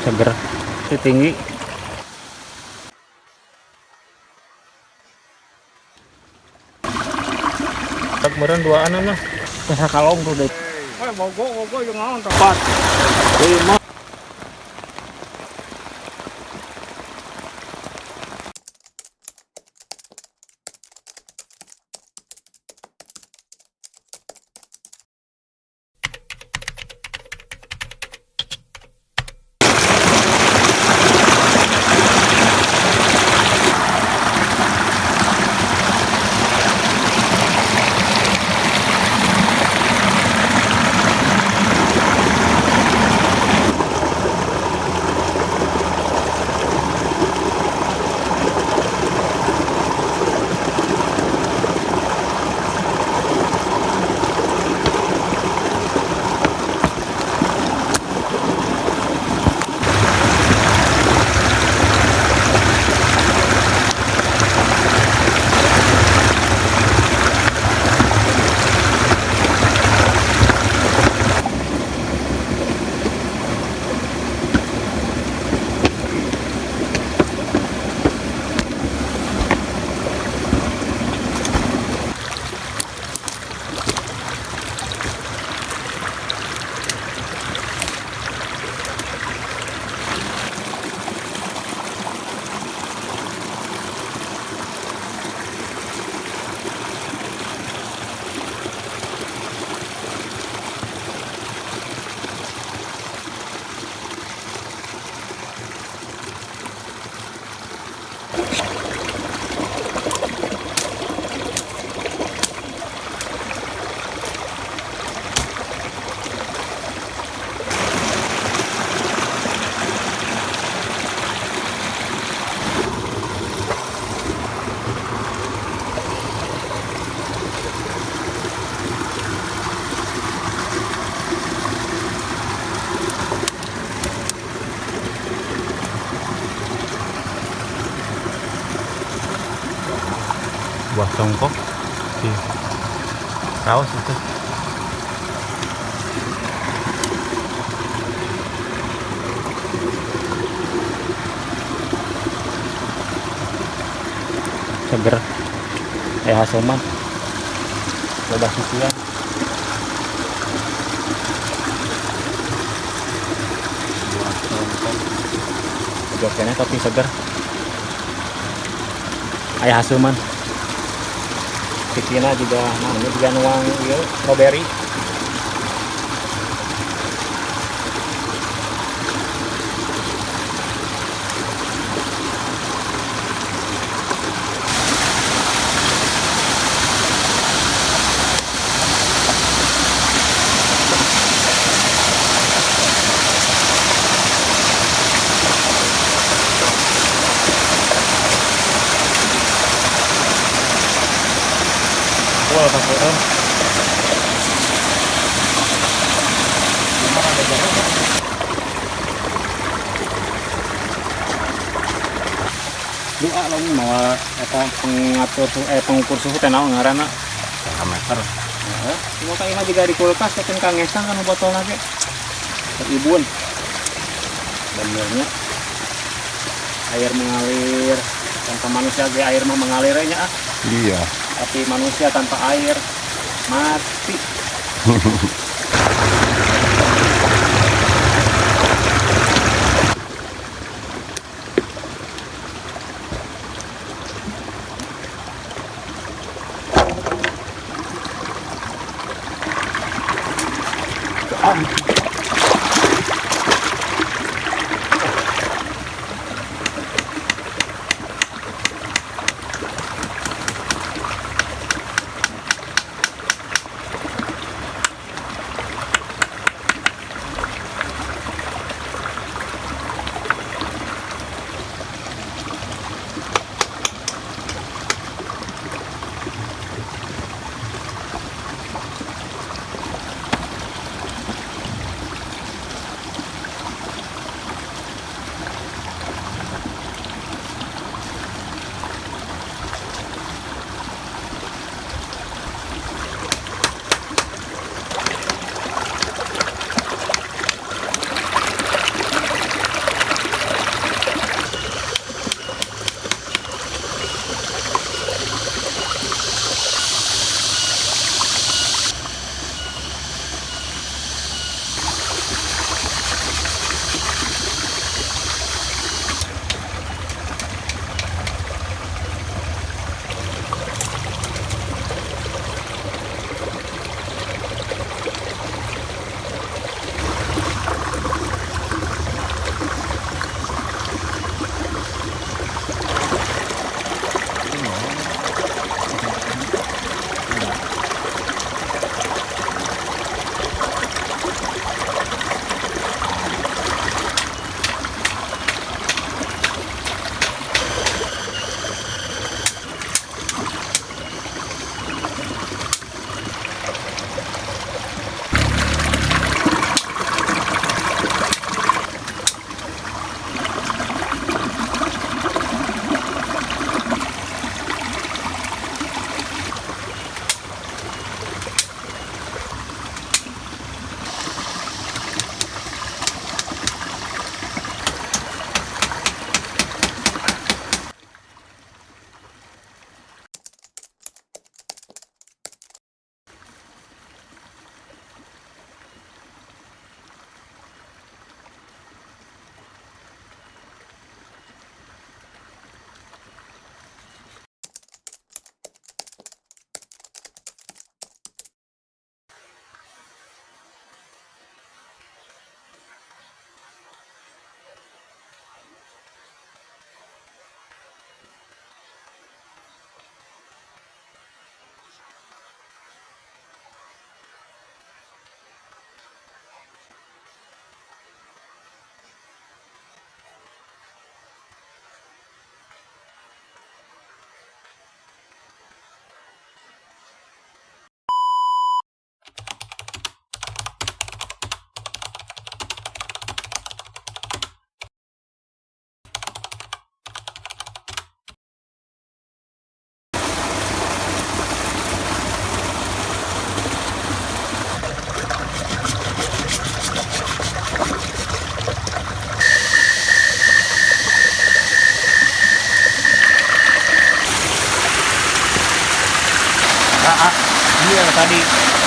Seger. Itu tinggi. Tak meureun duaan mah. Teh kalong tuh deh. Weh, bogo bogo jeung naon tempat. 5. Buah songkok di raos itu. Seger. Hasoman. Loba susuan. Buah songkok. Joknya tapi seger. Ayah hasuman. Sikina juga, nah ini juga nuang ieu strawberry. Doa lah mau eta pengatur pengukur suhu teh naon ngaranna? Termometer. Heeh. Cuma ka imah juga di kulkas teh kang ngesang kana botolna ge. Ibun. Benernya air mengalir tanpa manusia ge air mah mengalir nya ah. Iya. Tapi manusia tanpa air mati. Iya tadi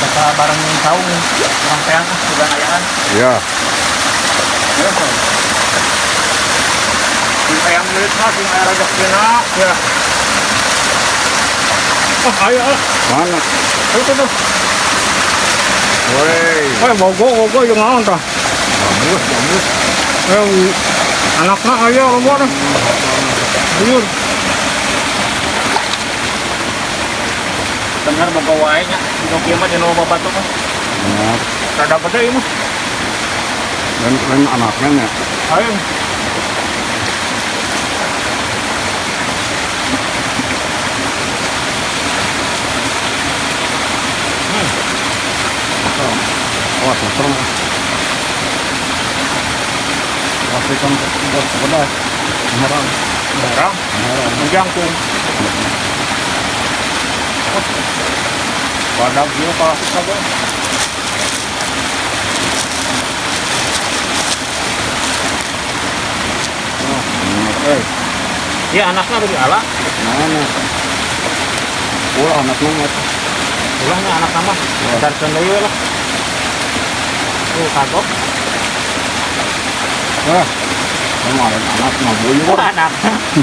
kata bareng saung orang teang sudah ayaan. Iya. Ya, sing ayam milik mah sing aya rezekina ya. Oh, ayo ah. Mana? Itu tuh. Woi. Woi, bogo jeung naon tah? Bagus, bagus. Eh, anakna aya loba tah. Buyur. Bener bogo wae nya. Dino kieu mah dino babatu mah. Benar. Rada gede ieu mah. Dan lain anaknya nya. Ayo. Awas, motor. Pasti kan buat pedas. Merah. Merah. Merah. Menjangkung. Badak ieu kalah saja. Eh, Ya anaknya lebih ala. mana? Ulah anaknya mah. Ulahnya anak nama. Darkeun deui lah. Tuh kagok. Wah. Kemarin anak mah buyur. Anak,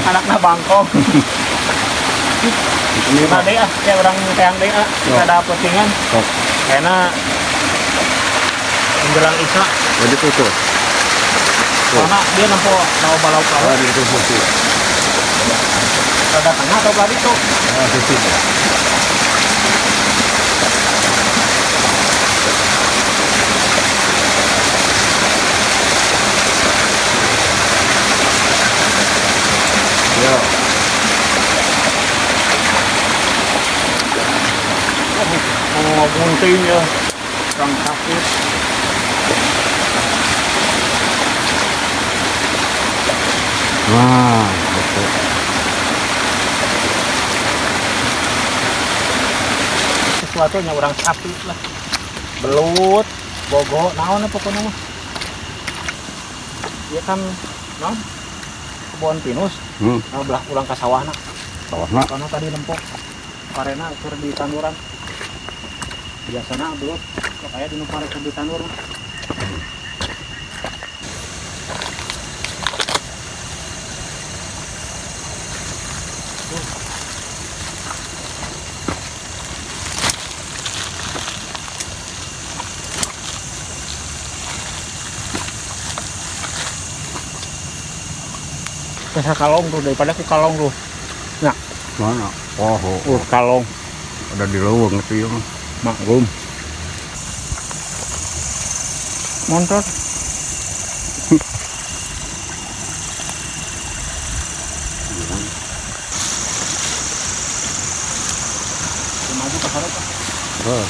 anaknya bangkong. Ini Nah, deh ah, kayak orang teang deh ah, kita ada petingan. Sok. Kayaknya menjelang isya. Wajib itu. Karena dia nempo lau balau kalau Ah, di itu sisi. rada tengah atau belah itu. Ah, sisi. Ya. Mau gunting ya, orang sakit. Nah, betul. Sesuatunya orang sapi lah. Belut, bogo, naon pokoknya mah. Dia kan, naon? Kebun pinus. Nah, belah pulang ke sawahna. Sawahna. Karena tadi nempok parena keur di tanduran. Biasana belut sok aya dinu pare keur di tandur. Dasar kalong tuh daripada ku kalong tuh. Nah, mana? Oh, oh, kalong. Ada di leuweung itu ya mah. Maklum. Montor. Maju ke sana, Pak. Oh.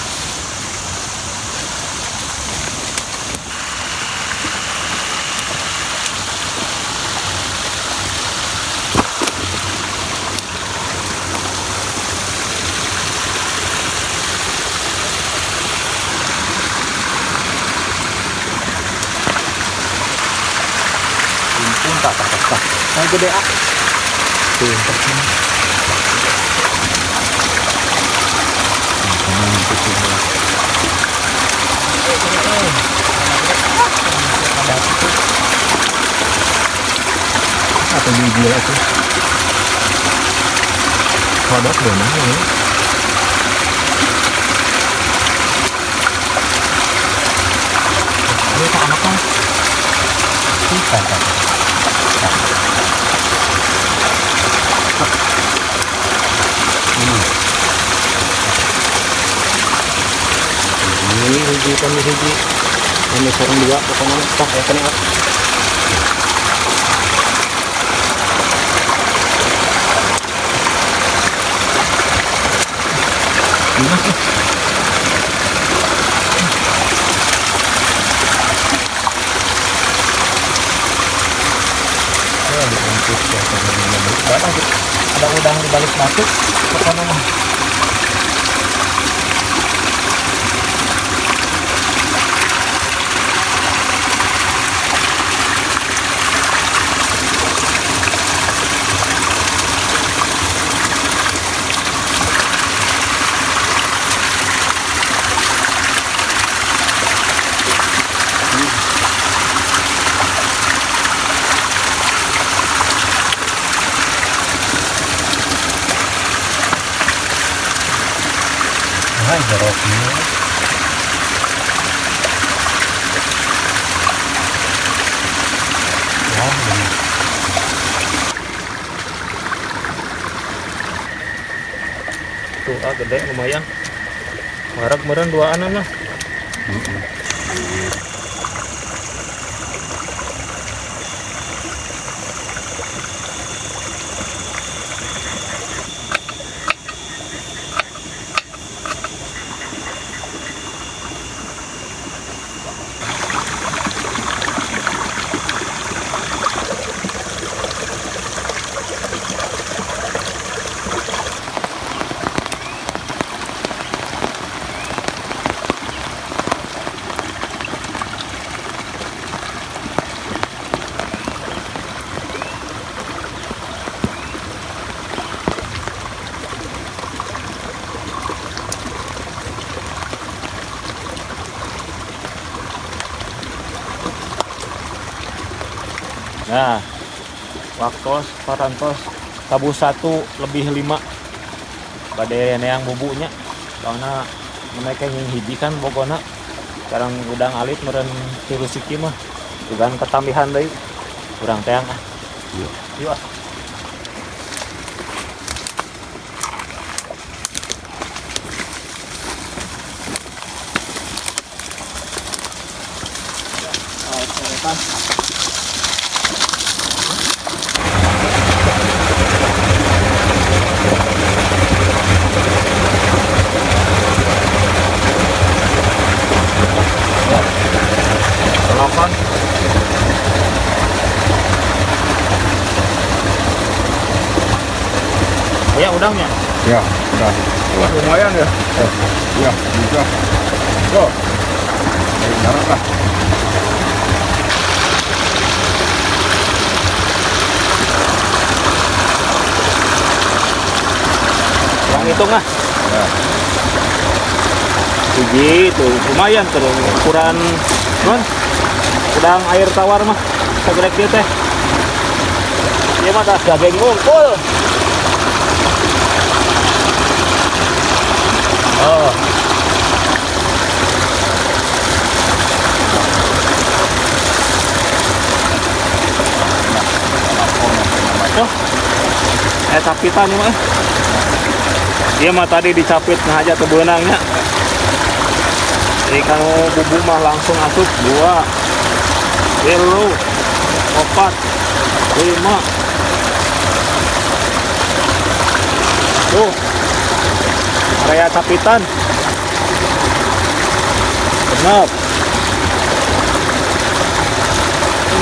Tak. Nah, gede ah. Tuh. Atau biji itu. Kodok benar ini. Ini tak anak kan? Kita. Ini hiji kami hiji, kami seorang dua pokoknya tak ya kena. Ada udang di balik batu, pokoknya mah. Jeroknya. Wah, ini. Tuh, ah, gede lumayan. Wareg meureun duaanan lah. Nah, waktos parantos tabuh 1 lebih 5 bade neang bubunya, soalnya mereka yang hiji kan pokoknya sekarang udang alit meren 3 siki mah bukan ketambihan deui kurang teang ah. Iya. Yuk ah. Delapan. Oh ya, udangnya? Ya, udah. Wah, lumayan ya. Ya, bisa. Go. Dari darat lah. Yang hitung lah. Ya. Hiji tuh lumayan tuh ukuran non udang air tawar mah segrek dia teh. Ieu mah tas daging ngumpul. Oh. Oh. Capitan mah. Dia mah tadi dicapit nah aja tuh beunangnya. Jadi kalau bubu mah langsung asup 2, 3, 4, 5. Tuh, area capitan. Genep.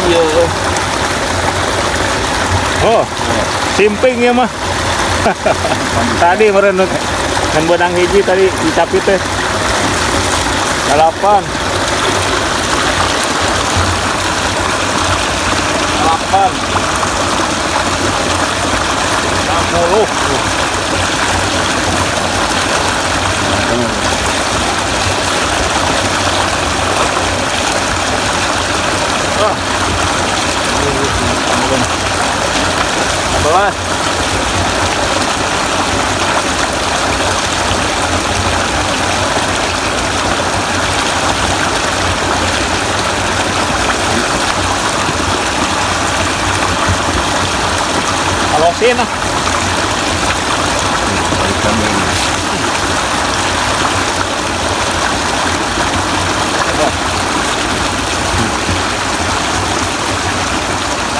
Iya. Oh, simping ya mah. Tadi meren kan benang hiji tadi dicapit teh. 8. 8. 60. Ah. 11. Halosin lah.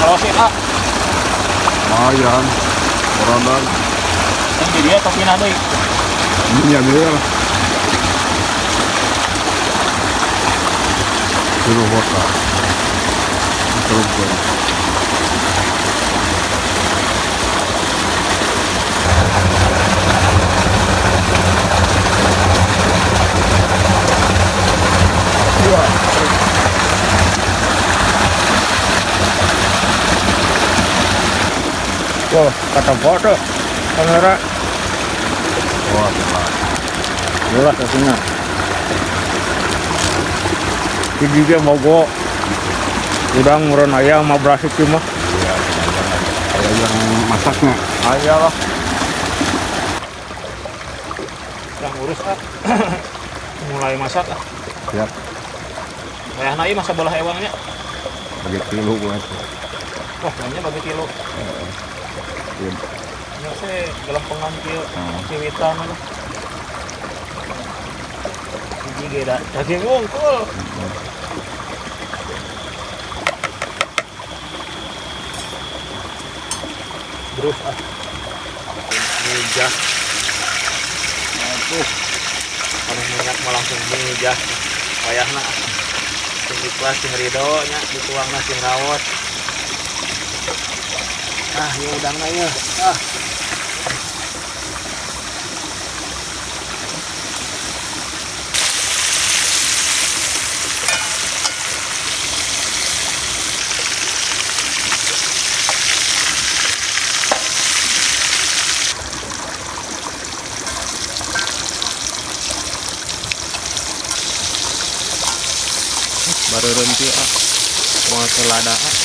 Halosin ah. Lumayan. Orang Ini dia topi nade. Ini ya dia lah. Suruh kota. Terus. Wah, kata foto kamera. Wah, jelas. Jelas hasilnya. Jadi dia mogok. Udang meureun aya 15 itu mah. Iya, ada yang masaknya. Aya lah. Yang Terus ah. Mulai masak ah. Siap. Wayahna ieu masa bolah ewangnya. Bagi tilu gua. Wah, nanya bagi tilu. Iya. Nya sih gelempengan kieu, ciwitan lah. Hiji ge da daging wungkul. Terus ah. Mijah. Aduh. Kalau minyak mah langsung mijah. Wayahna ah. Sing ikhlas sing ridho nya dituangna sing raos. Ah, ieu udangna ieu. Ah. Baru renti ah. Mau selada ah.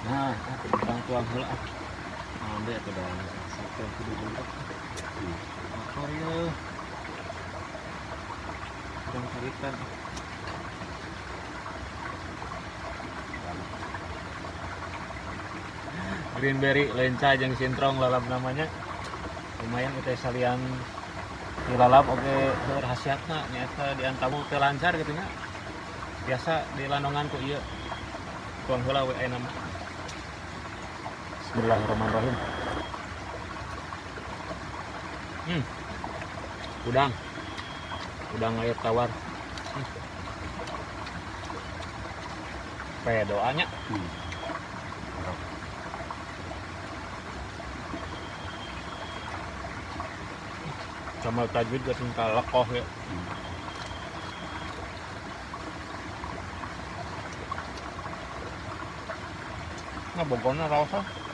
Nah, orang tuang heula ah. Ambil atuh doang sate kudu bentuk. Motor ye. Kurang tarikan. Greenberry lenca jeung sintrong lalap namanya. Lumayan teh salian dilalap oge seueur khasiatna nyaeta diantamu teu lancar kitu nya. Biasa dilandongan ku ieu. Tuang heula we ayeuna mah. Bismillahirrahmanirrahim. Udang. Udang air tawar. Pedoanya. Sama tajwid gak singka lekoh ya. Nah, bogona raosah.